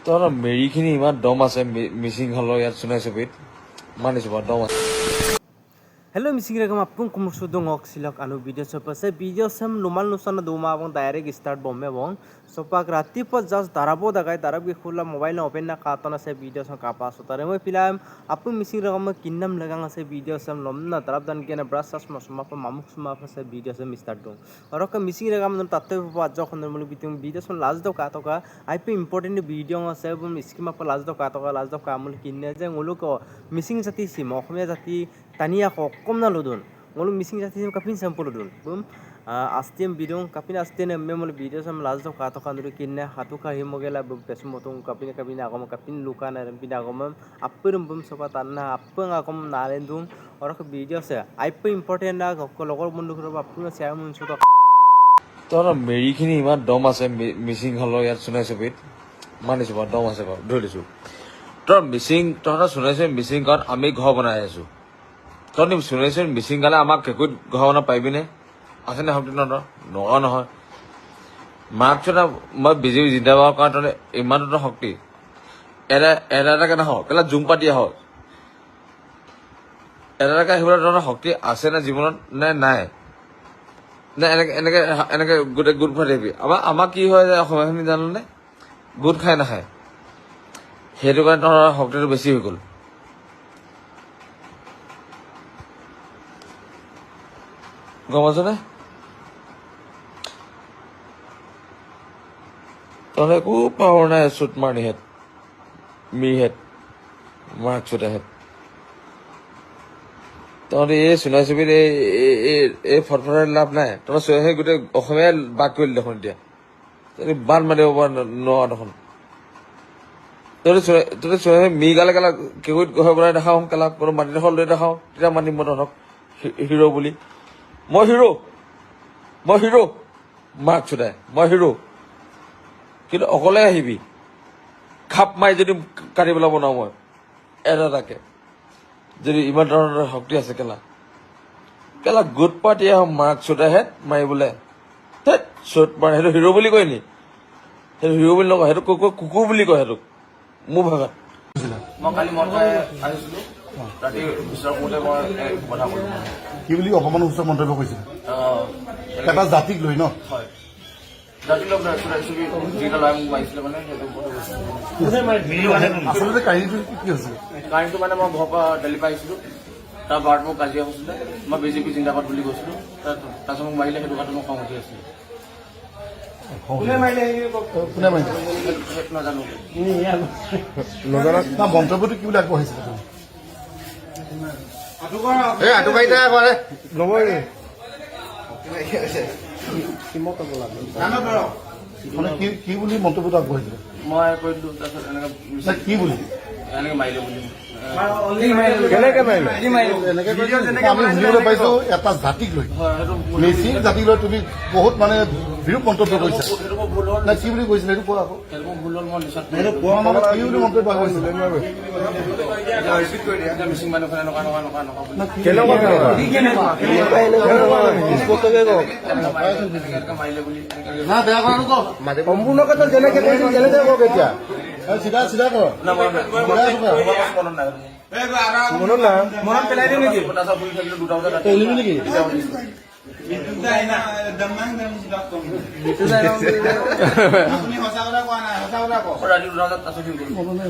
তহঁতৰ মেৰিখিনি ইমান দম আছে। মিচিং হলৰ ইয়াত চোনাই ছবিত মানিছো বাৰু, দম আছে। Hello Mising regam apung kumursu dongok silok anu video sopa se video sem lumal nusana duma abong direct start bomme bong sopak rati po just darabo dagai darab ge khula mobile open na katona se video sem kapa so tare moi pilam apung Mising regam kinnam lagang se video sem lomna darab dan gena brush sas masuma pa mamuk suma pa se video sem start dong aro ka Mising regam non tatte pa jokhon mulu bitung video sem last do ka toka IP important video se bum schema pa last do ka toka last do ka mul kinne je ngulu ko Mising jati sim Asomiya jati tania ko kom na ludun ngolu Mising jati sim kapin sample ludun bum astiem bidung kapin astien memol video sam last do ka toka nuru kinne hatu ka himogela bum pesmotung kapin kapin agom kapin luka na pin agom appurum bum sopa tanna appung agom nalendung aro ka video se IP important na লগৰ বন্ধু ঘৰৰ আপুং share mun so। তহঁতৰ মেৰিখিনি ইমান দম আছে। মিচিং হলৰ ইয়াত চোনাই ছবিত মানিছো বাৰু, দম আছে বাৰু, ধৰি দিছো। তই মিচিং, তহঁতৰ সোণাই ছবি মিচিং গাঁৱত আমি ঘৰ বনাই আছো। তহঁতি সোণাই ছবি মিচিং গালে আমাক কেকুত ঘৰ বনাব পাৰিবিনে? আছেনে শক্তি তহঁতৰ? নোৱাৰ নহয়। মাক চোতা, মই বিজেপি জিন্দাবাদৰ কাৰণে তহঁতে ইমান তহঁতৰ শক্তি এটা এটা এটাকে নাহক কেলা, জুম পাতি আহক এটা এটাকে আহিবলৈ তহঁতৰ শক্তি আছে নে জীৱনত নে নাই? নে এনেকে এনেকে এনেকে গোটেই গোট খুৱাই থাকিবি? আমাৰ কি হয় যে অসমীয়াখিনি জাননে গোট খাই নাখায়, সেইটো কাৰণে তহঁতৰ শক্তিটো বেছি হৈ গ'ল। গম পাইছনে? তহঁতৰ একো পাৱাৰ নাই। চুট মাৰণিহেঁত, মিৰিহেঁত, মাক চুটাহেঁত, তহঁতি এই সোণাই ছবিত এই এই ফটফটাই লাভ নাই। তহঁতৰ সেই গোটেই অসমীয়াই বাক কৰিলি দেখোন। এতিয়া তহঁতি বান মাতিব পৰা নোৱাৰ দেখোন। তহঁতি সোণাই মি গালে কেলা কেকুত ঘৰ বনাই দেখাওঁ কেলা, কোনো মাটিডোখৰ লৈ দেখাওঁ, তেতিয়া মানিম মই তহঁতক হিৰ' বুলি। মই হিৰ', মই হিৰ', মাক চুটাই মই হিৰ'। কিন্তু অকলে আহিবি, খাপ মাৰি যদি কাটি পেলাব নোৱাৰো মই এটা এটাকে, যদি ইমান ধৰণৰ শক্তি আছে কেলা কেলা গোট পাতি আহ মাক চুটাহেঁত মাৰিবলে। ধেৎ, চুট মাৰে সেইটো হিৰ' বুলি কয় নি? সেইটো হিৰ' বুলি নকয়, সেইটো কুকুৰ কুকুৰ বুলি কয় সেইটোক মোৰ ভাষাত। মই কালি মদ খাই আহিছিলো ৰাতি, বিচৰা কৰোঁতে মই এই কথা ক'লো। কি বুলি অপমানসূচক মন্তব্য কৰিছিল? এটা জাতিক লৈ ন? হয়, জাতি লগ ছবি যিকেইটা ল'ৰাই মোক মাৰিছিলে, মানে সেইটো কথা কৈছিলো। আচলতে কাহিনীটো কি হৈছিলে? কাহিনীটো মানে মই ঘৰৰ পৰা দালি পাই আহিছিলো, তাৰ বাৰত মোক কাজিয়া হৈছিলে। মই বিজেপি জিন্দাবাদ বুলি কৈছিলো, তাৰপিছত মোক মাৰিলে। সেইটো কাৰণে মোৰ খং উঠি আছিলে। কোনে মাৰিলে? সেইটো নাজানো। না, মন্তব্যটো কি বুলি আগবঢ়াইছিলে তুমি? এই আঁঠুকাইতে কৰে। মানে কি কি বুলি মন্তব্যটো আগবঢ়াইছিলে? মই কৈ দিলো, তাৰপিছত এনেকে না, কি বুলি? এনেকে মাৰিলে বুলি। এনেকে আমি শুনিবলৈ পাইছো এটা জাতিক লৈ, হয়, সেইটো ভুল। মিচিং জাতিক লৈ তুমি বহুত মানে বিৰূপ মন্তব্য কৰিছা। সেইটো মোৰ ভুল হ'ল। না, কি বুলি কৈছিলে সেইটো কোৱা আকৌ। সেইটো মোৰ ভুল হ'ল, মই নিচাত মানে কি বুলি মন্তব্য আগবঢ়াইছিলে? মিচিং মানুহখন এনেকুৱা এনেকুৱা এনেকুৱা এনেকুৱা বুলি। না, কি এনেকে মাৰিলে বুলি এনেকে। না, বেয়া কথাটো ক। সম্পূৰ্ণকে তই যেনেকে কৈছিল তেনেকে কওক এতিয়া। এই চিধা চিধা কৰ। না, মই চিধা কৰ। মনত নাই। মনত নাই? মনত পেলাই দিওঁ নেকি? তাৰপিছত শুই থাকিলো 2টা বজাত ৰাতি। তই এৰিবি নেকি? ৰাতি 2টা বজাত তাৰপিছত শুই গ'লো। মনত নাই।